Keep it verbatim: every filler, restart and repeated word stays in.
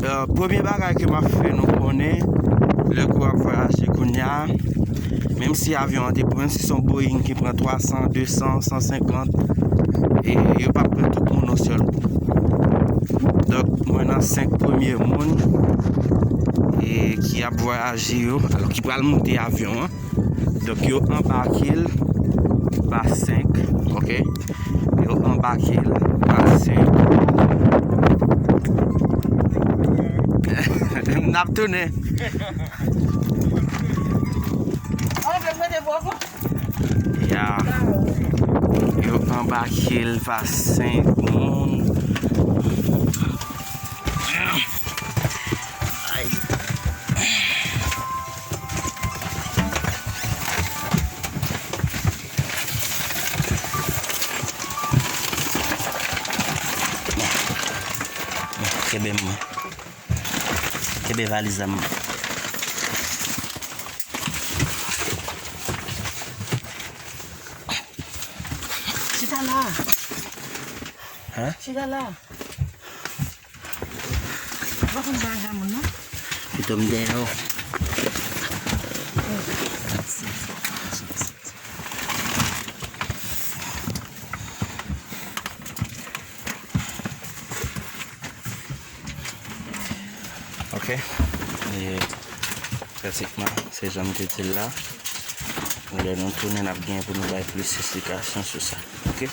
Premye bagay ke m ap fè nou konnen, lè ke w ap vwayaje kounye a, menm si avyon an te pran, si se yon Boeing ki pran twa san, de san, san senkant, e yo p ap pran tout moun yon sèl kou. Donk, mwen nan senk premye moun e ki ap vwayaje yo, alò ki pral monte avyon an. Donk, yo anbake l pa senk, oke? Yo anbake l pa senk. N ap tounen. Ya. Yo anbake l pa senk moun. Ay. Kenbe m. Kenbe valiz la. Chita la. Hein? Chita la. Ou pa konn bagay moun, non? Pito m dèyè w. Ok. E pratikman, se jan m te di l la. Lè nou tounen, n ap gen pou nou bay plis esplikasyon sou sa. Ok?